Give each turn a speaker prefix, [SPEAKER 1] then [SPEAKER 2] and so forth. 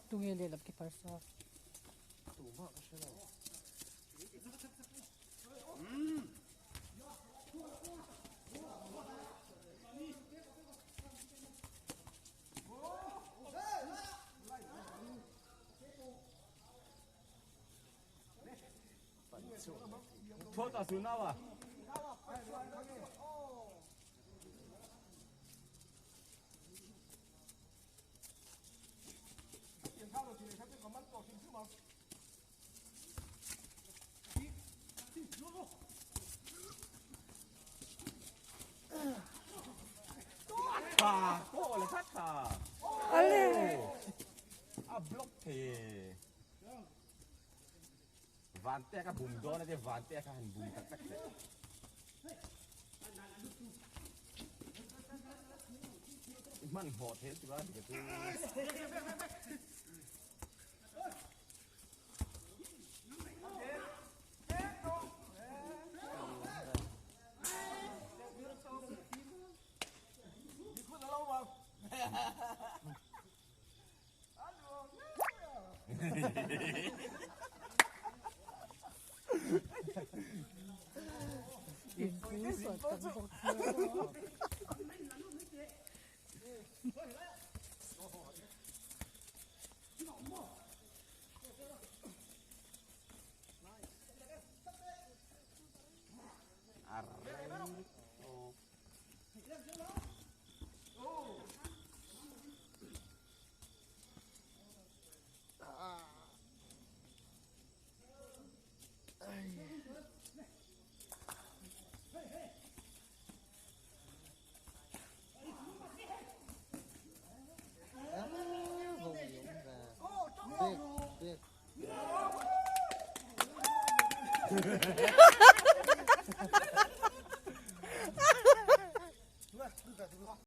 [SPEAKER 1] Tunge lehlam keeper saw.
[SPEAKER 2] Tumah ka hre lo. Thawt a su nau a. Tha pawh le kha tha.
[SPEAKER 1] Ale.
[SPEAKER 2] A block thei e. Van te ka bum dawn a te van te kha han bum tak tak teh. I hman hmawh thei tura ti ka chu.